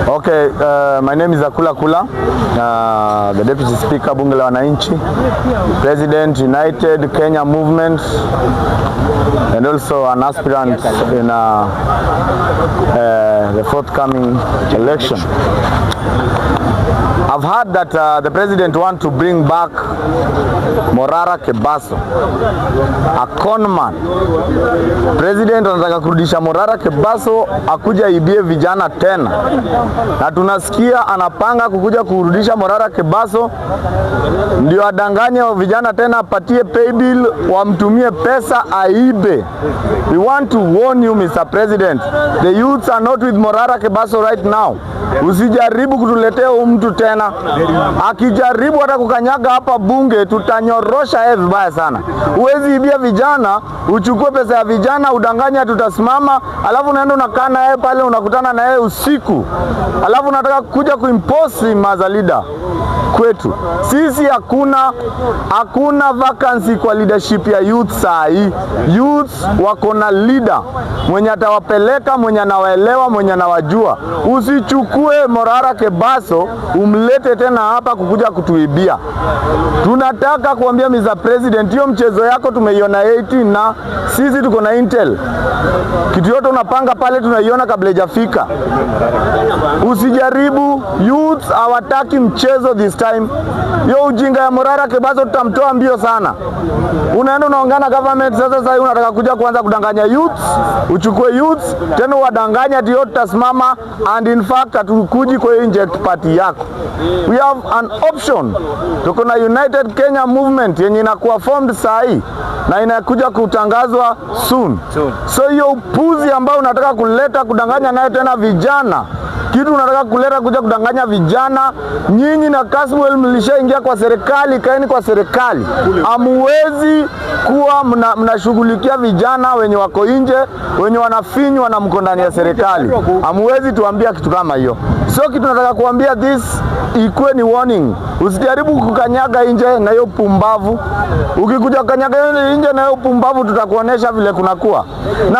Okay, my name is Akula Kula, the Deputy Speaker, Bunge la Wananchi, President, United Kenya Movement, and also an aspirant in the forthcoming election. I've heard that the president want to bring back Morara Kebaso, a conman. President anataka kurudisha Morara Kebaso akuja ibie vijana tena, na tunasikia anapanga kukuja kurudisha Morara Kebaso ndio adanganye vijana tena, apatie paybill, wamtumie pesa aibe. We want to warn you, Mr. President, the youths are not with Morara Kebaso right now. Usijaribu kutuletea huyu mtu tena. Akijaribu hata kukanyaga hapa bunge, tutanyorosha yeye vibaya sana. Huwezi ibia vijana, uchukue pesa ya vijana, udanganye tutasimama, alafu unaenda unakaa na yeye pale, unakutana na yeye usiku, alafu unataka kuja kuimpose him as a leader kwetu sisi. Hakuna vacancy kwa leadership ya youth saa hii. Youth wako na leader mwenye atawapeleka, mwenye anawaelewa, mwenye anawajua. Usichukue Morara Kebaso umlete tena hapa kukuja kutuibia. Tunataka kuambia Mr. President, hiyo mchezo yako tumeiona 18 na sisi tuko na intel. Kitu yote unapanga pale tunaiona kabla haijafika. Usijaribu, youths hawataki mchezo this time. Hiyo ujinga ya Morara Kebaso tutamtoa mbio sana. Unaenda unaongana government sasa, sasa unataka kuja kuanza kudanganya youths, uchukue youths tena uwadanganya ati yote tutasimama, and in fact hatukuji kwa inject party yako. We have an option. Tuko na United Kenya Movement yenye inakuwa formed saa hii na inakuja kutangazwa soon. So hiyo upuzi ambao unataka kuleta kudanganya nayo tena vijana, kitu unataka kuleta kuja kudanganya vijana, nyinyi na Kasmuel mlishaingia kwa serikali, kaeni kwa serikali. Hamuwezi kuwa mnashughulikia vijana wenye wako nje, wenye wanafinywa na mko ndani ya serikali. Hamuwezi tuambia kitu kama hiyo. So kitu nataka kuambia, this ikuwe ni warning. Usijaribu kukanyaga nje na hiyo pumbavu. Ukikuja kukanyaga nje na hiyo pumbavu, tutakuonesha vile kunakuwa na